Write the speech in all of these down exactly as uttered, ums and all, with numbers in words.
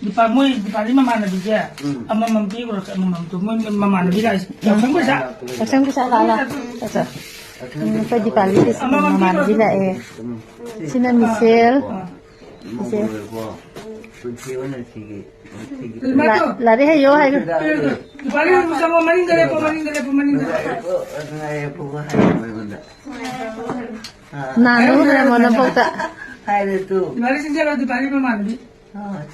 ꯗꯤꯄꯥ-, ꯃꯣꯏ ꯗꯤꯄꯥꯂꯤ ꯃꯃꯥꯟꯅꯕꯤꯁꯦ ꯎꯝ꯫ ꯑꯃꯃꯝ ꯄꯤꯈ꯭ꯔꯣ, ꯑꯃꯃꯝꯗꯣ꯫ ꯃꯣꯏ ꯃꯃꯥꯟꯅꯕꯤ ꯂꯥꯛꯏꯁꯦ꯫ ꯌꯥꯎꯁꯪ ꯄꯩꯁꯥ? ꯌꯥꯎꯁꯪ ꯄꯩꯁꯥ ꯂꯥꯛꯑꯣ, ꯂꯥꯛꯑꯣ꯫ ꯆꯠ, ꯆꯠ꯫ ꯎꯝ, ꯑꯩꯈꯣꯏ ꯗꯤꯄꯥꯂꯤꯒꯤ ꯑꯃꯃꯝ ꯃꯃꯥꯟꯅꯕꯤ ꯄꯤꯈ꯭ꯔꯣ꯫ ꯂꯥꯛꯑꯦ꯫ ꯎꯝ꯫ ꯁꯤꯅ ꯃꯤꯁꯦꯜ꯫ ꯑꯥ꯫ ꯃꯤꯁꯦꯜ꯫ ꯄꯨꯟꯁꯤ ꯑꯣꯏꯅ ꯁꯤꯒꯤ, ꯁꯤꯒꯤ ꯂꯥ-, ꯂꯥꯏꯔꯤꯛ ꯍꯩꯌꯣ ꯍꯥꯏꯌꯨ꯫ ꯗꯤꯄꯥꯂꯤ ꯑꯃꯨꯛ ꯆꯪꯉꯣ, ꯃꯅꯤꯡꯗ ꯂꯦꯞꯄꯣ, ꯃꯅꯤꯡꯗ ꯂꯦꯞꯄꯣ, ꯃꯅꯤꯡꯗ꯫ ꯉꯥꯏꯔꯦꯀꯣ, ꯉꯥꯏꯔꯦꯀꯣ ꯍꯥꯏꯌꯣ ꯑꯩꯉꯣꯟꯗ꯫ ꯑꯥ꯫ ꯅꯥꯅꯨ ꯍꯥꯏꯔꯝꯃꯣ, ꯍꯥꯏꯔꯝꯃꯣ, ꯅꯕꯣꯛꯇ꯫ ꯍꯥꯏꯔꯦ ꯇꯨ꯫ ꯗꯤꯄꯥꯂꯤ ꯆꯪꯁꯤꯜꯂꯣ, ꯗꯤꯄꯥꯂꯤ ꯃꯃꯥꯟꯅꯕꯤ꯫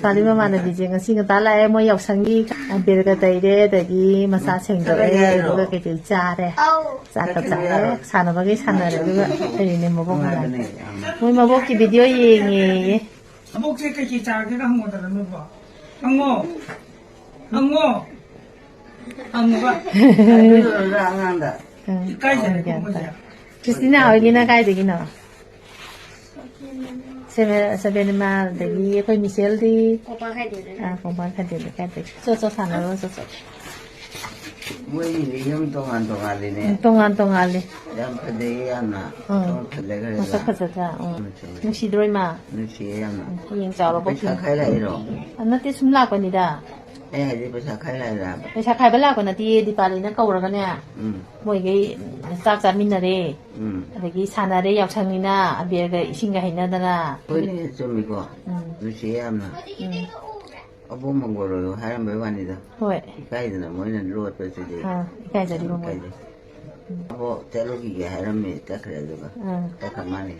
ꯀꯥꯂꯤ ꯃꯃꯥꯟꯅꯕꯤꯁꯦ ꯉꯁꯤ ꯉꯟꯇꯥ ꯂꯥꯛꯑꯦ꯫ ꯃꯣꯏ ꯌꯥꯎꯁꯪꯒꯤ ꯑꯕꯦꯔꯒ ꯇꯩꯔꯦ, ꯑꯗꯒꯤ ꯃꯁꯥ ꯁꯦꯡꯗꯣꯛꯑꯦ, ꯑꯗꯨꯒ ꯀꯩꯀꯩ ꯆꯥꯔꯦ꯫ ꯆꯥꯛꯀ ꯆꯥꯔꯦ, ꯁꯥꯟꯅꯕꯒꯤ ꯁꯥꯟꯅꯔꯦ, ꯑꯗꯨꯒ ꯂꯩꯔꯤꯅꯦ ꯃꯕꯣꯛ ꯃꯅꯥꯛꯇ꯫ ꯃꯣꯏ ꯃꯕꯣꯛꯀꯤ ꯚꯤꯗꯤꯑꯣ ꯌꯦꯡꯉꯦꯌꯦ꯫ ꯃꯕꯣꯛꯁꯦ ꯀꯩꯀꯩ ꯆꯥꯒꯦꯒ ꯍꯪꯉꯣꯗꯅ ꯅꯣꯏꯕꯣ꯫ ꯍꯪꯉꯣ꯫ ꯍꯪꯉꯣ꯫ ꯍꯪꯉꯣꯕ꯫ ꯑꯗꯨ ꯂꯣꯏꯔꯒ ꯑꯉꯥꯡꯗ꯫ ꯎꯝ꯫ ꯏꯀꯥꯏꯖꯔꯦ ꯒ꯭ꯌꯥꯟ ꯇꯥꯏ꯫ ꯀꯨꯝꯕꯁꯦ꯫ ꯀ꯭ꯔꯤꯁꯇꯤꯅꯥ ꯍꯣꯏꯒꯤꯅ ꯀꯥꯏꯗꯒꯤꯅꯣ? ꯁꯦꯕꯦ-, ꯁꯦꯕꯦꯟ ꯏꯃꯥ, ꯑꯗꯒꯤ ꯑꯩꯈꯣꯏ ꯃꯤꯁꯦꯜꯗꯤ꯫ ꯀꯣꯡꯄꯥꯟ ꯈꯥꯏꯗꯦꯗ꯫ ꯑꯥ, ꯀꯣꯡꯄꯥꯟ ꯈꯥꯏꯗꯦꯗ ꯀꯥꯏꯗꯒꯤ꯫ ꯆꯣ, ꯆꯣ, ꯁꯥꯟꯅꯔꯣ, ꯆꯣ, ꯆꯣ꯫ ꯃꯣꯏꯒꯤꯗꯤ ꯌꯨꯝ ꯇꯣꯉꯥꯟ ꯇꯣꯉꯥꯟꯂꯤꯅꯦ꯫ ꯎꯝ, ꯇꯣꯉꯥꯟ ꯇꯣꯉꯥꯟꯂꯤ꯫ ꯌꯥꯝ ꯐꯖꯩꯌꯦ ꯌꯥꯝꯅ꯫ ꯎꯝ꯫ ꯌꯥꯝ ꯐꯖꯈ꯭ꯔꯦꯗ꯫ ꯃꯁꯛ ꯐꯖꯗ꯭ꯔꯥ? ꯎꯝ꯫ ꯎꯝ, ꯐꯖꯩ꯫ ꯅꯨꯡꯁꯤꯗ꯭ꯔꯣ ꯏꯃꯥ? ꯅꯨꯡꯁꯤꯌꯦ ꯌꯥꯝꯅ꯫ ꯎꯝ, ꯍꯌꯦꯡ ꯆꯥꯎꯔꯕ ꯄꯩꯁꯥ ꯈꯥꯏꯔꯛꯏꯔꯣ? ꯑ, ꯅꯠꯇꯦ, ꯁꯨꯝ ꯂꯥꯛꯄꯅꯤꯗ꯫ ꯑꯩ ꯍꯥꯏꯗꯤ ꯄꯩꯁꯥ ꯈꯥꯏꯔꯛꯏꯔꯕ? ꯄꯩꯁꯥ ꯈꯥꯏꯕ ꯂꯥꯛꯄ ꯅꯠꯇꯦ, ꯗꯤꯄꯥꯂꯤꯅ ꯀꯧꯔꯒꯅꯦ꯫ ꯎꯝ꯫ ꯃꯣꯏꯒꯩ ꯆꯥꯛ ꯆꯥꯃꯤꯟꯅꯔꯦ꯫ ꯎꯝ꯫ ꯑꯗꯒꯤ ꯁꯥꯟꯅꯔꯦ ꯌꯥꯎꯁꯪꯅꯤꯅ, ꯑꯕꯦꯔꯒ ꯏꯁꯤꯡꯒ ꯍꯩꯅꯗꯅ꯫ ꯍꯣꯏꯅꯦ, ꯆꯨꯝꯃꯤꯀꯣ꯫ ꯎꯝ꯫ ꯅꯨꯡꯁꯤꯌꯦ ꯌꯥꯝꯅ꯫ ꯎꯝ꯫ ꯑꯕꯣꯛ ꯃꯪꯒꯣꯜ ꯑꯣꯏꯌꯣ ꯍꯥꯏꯔꯝꯕꯩ ꯋꯥꯅꯤꯗ꯫ ꯍꯣꯏ꯫ ꯏꯀꯥꯏꯗꯅ ꯃꯣꯏꯅ ꯂꯣꯠꯄꯁꯤꯗꯤ꯫ ꯑꯥ, ꯏꯀꯥꯏꯖꯔꯤꯕ ꯃꯣꯏ꯫ ꯏꯀꯥꯏꯖꯩ꯫ ꯎꯝ꯫ ꯑꯕꯣꯛ ꯆꯠꯂꯨꯈꯤꯒꯦ ꯍꯥꯏꯔꯝꯃꯦ, ꯆꯠꯈ꯭ꯔꯦ ꯑꯗꯨꯒ꯫ ꯑꯥ꯫ ꯆꯠꯈ꯭ꯔ ꯃꯥꯅꯤ꯫